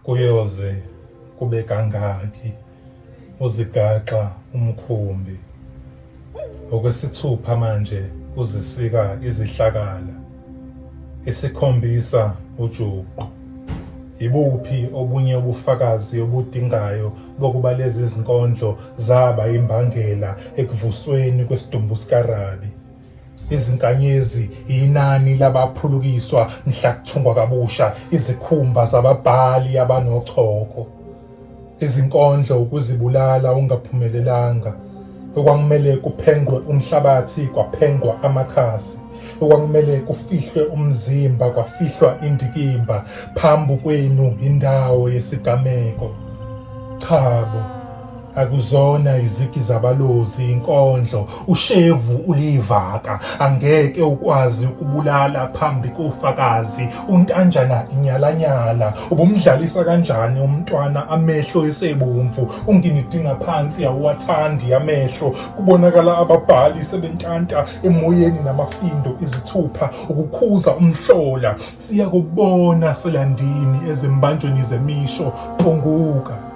Kuyoze kube kangaki uzigaxa umkhumbi? Okwesithupha manje uzisika izihlakala. Isikhombisa ujuqu. Ibuphi obunye ubufakazi obudingayo bokuba lezi zinkondlo zaba imbangela ekuvusweni kwesidumbu sikaRabi? Izinkanyezi inani labaphulukiswa mhla kuthungwa kabusha izikhumba zababhali abanochoko. Izinkondlo ukuzibulala ungaphumelelanga. Okwakumele kuphengwe umhlabathi kwaphengwa amakhasi. Okwakumele kufihlwe umzimba kwafihlwa indikimba. Phambi kwenu indawo yesigameko. Chabo. Akuzona izigi zabalozi inkondlo ushevu ulivaka angeke ukwazi ukubulala phambi kofakazi untanjana inyalanyala ubumdlalisa kanjani umntwana amehlo esebomvu unginidinga phansi awuwathandi amehlo kubonakala ababhali sebentanta emoyeni namafindo izithupha ukukhuza umhlola siyakubona selandini ezimbanjweni zemisho phunguka.